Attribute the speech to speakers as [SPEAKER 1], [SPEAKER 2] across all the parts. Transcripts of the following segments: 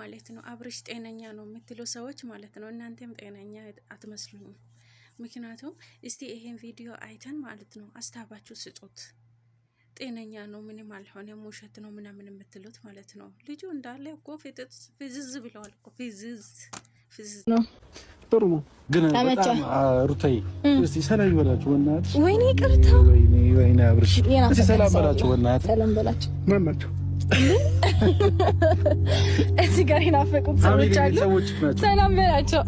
[SPEAKER 1] ማለት ነው አብርሽ ጤነኛ ነው የምትሉ ሰዎች ማለት ነው፣ እናንተም ጤነኛ አትመስሉኝም። ምክንያቱም እስቲ ይሄን ቪዲዮ አይተን ማለት ነው አስታባችሁ ስጡት። ጤነኛ ነው ምንም አልሆነም ውሸት ነው ምናምን የምትሉት ማለት ነው። ልጁ እንዳለ እኮ ፍዝዝ ብለዋል እኮ፣ ፍዝዝ ፍዝዝ
[SPEAKER 2] ነው።
[SPEAKER 3] ጥሩ ነው ግን በጣም ሩታዬ፣ እስቲ ሰላም ይበላችሁ በእናትሽ።
[SPEAKER 2] ወይኔ ይቅርታ።
[SPEAKER 3] ወይኔ ወይኔ አብርሽ፣ እስቲ ሰላም በላችሁ በእናትህ።
[SPEAKER 2] ሰላም በላችሁ።
[SPEAKER 3] ማን ናቸው?
[SPEAKER 2] እዚህ ጋር የናፈቁት ሰዎች አሉ። ሰላም በላቸው።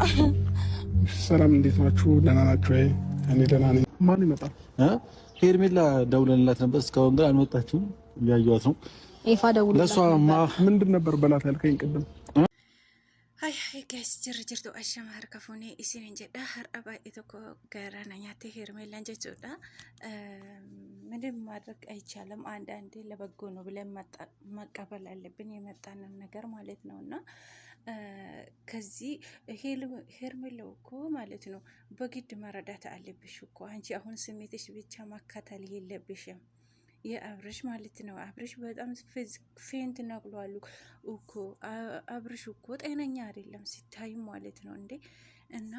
[SPEAKER 4] ሰላም፣ እንዴት ናችሁ? ደህና ናችሁ ወይ? እኔ ደህና ነኝ። ማን ይመጣል?
[SPEAKER 3] ሄርሜላ ደውለንላት ነበር፣ እስካሁን ግን አልመጣችም። እያየኋት ነው።
[SPEAKER 2] ይፋ ደውሎላት
[SPEAKER 3] ለእሷ
[SPEAKER 4] ምንድን ነበር በላት ያልከኝ ቅድም?
[SPEAKER 1] Hi hi guys, jirra jirtu? Ashama harka fuunee isinin jedha. Har'a baay'ee tokko garaa na nyaatte ሄርሜላን jechuudha. ምንም ማድረግ አይቻልም። አንዳንዴ ለበጎ ነው ብለን መቀበል አለብን የመጣንን ነገር ማለት ነው። እና ከዚህ ሄርሜላ እኮ ማለት ነው በግድ መረዳት አለብሽ እኮ። አንቺ አሁን ስሜትሽ ብቻ ማካተል የለብሽም። የአብርሽ ማለት ነው። አብርሽ በጣም faint ነቅሏል እኮ። አብርሽ እኮ ጤነኛ አይደለም ሲታይ ማለት ነው እንዴ። እና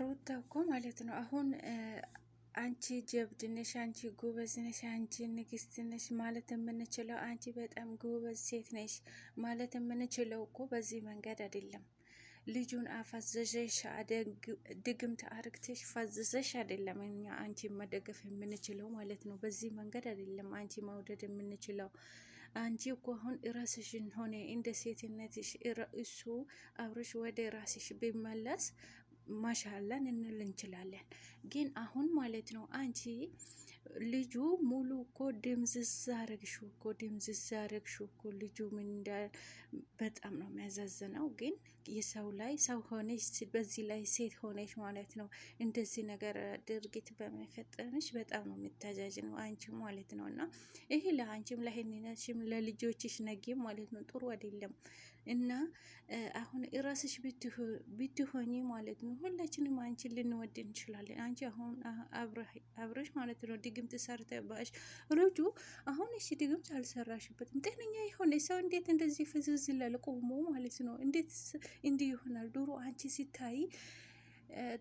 [SPEAKER 1] ሩታ እኮ ማለት ነው አሁን አንቺ ጀብድ ነሽ፣ አንቺ ጎበዝ ነሽ፣ አንቺ ንግስት ነሽ ማለት የምንችለው፣ አንቺ በጣም ጎበዝ ሴት ነሽ ማለት የምንችለው እኮ በዚህ መንገድ አይደለም። ልጁን አፈዘዘሽ፣ ድግምት አርግተሽ ፈዝዘሽ አይደለም እኛ አንቺ መደገፍ የምንችለው ማለት ነው። በዚህ መንገድ አይደለም አንቺ መውደድ የምንችለው። አንቺ እኮ አሁን ራስሽን ሆነ እንደ ሴትነትሽ እሱ አብረሽ ወደ ራስሽ ቢመለስ ማሻላ እንል እንችላለን። ግን አሁን ማለት ነው አንቺ ልጁ ሙሉ እኮ ድምዝዝ አረግሽው እኮ፣ ድምዝዝ አረግሽው እኮ። ልጁ ምን እንዳል በጣም ነው የሚያዛዝነው። ግን የሰው ላይ ሰው ሆነሽ፣ በዚህ ላይ ሴት ሆነሽ ማለት ነው እንደዚህ ነገር ድርጊት በመፈጠንሽ በጣም ነው የምታጃጅነው አንቺ ማለት ነው። እና ይሄ ለአንቺም ለህሊናሽም ለልጆችሽ ነጌ ማለት ነው ጥሩ አይደለም። እና አሁን ራስሽ ብትሆኚ ማለት ነው ሁላችንም አንቺን ልንወድ እንችላለን። አንቺ አሁን አብረሽ ማለት ነው ድግምት ሰርተባሽ ልጁ አሁን እሺ ድግምት አልሰራሽበትም። ጤነኛ የሆነ ሰው እንዴት እንደዚህ ፍዝዝ ይላል ቆሞ ማለት ነው? እንዴት እንዲህ ይሆናል? ድሮ አንቺ ሲታይ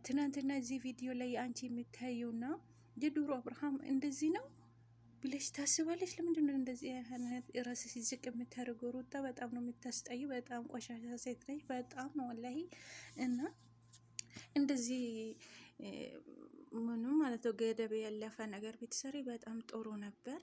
[SPEAKER 1] ትናንትና እዚህ ቪዲዮ ላይ አንቺ የሚታየውና የድሮ አብርሃም እንደዚህ ነው ብለሽ ታስባለሽ? ለምንድን ነው እንደዚህ አይነት ራስሽ ዝቅ የምታደርገው? ሩታ በጣም ነው የምታስጠይ። በጣም ቆሻሻ ሴት ነች። በጣም ነው ወላሂ። እና እንደዚህ ምንም ማለት ነው ገደብ ያለፈ ነገር ብትሰሪ በጣም ጥሩ ነበር።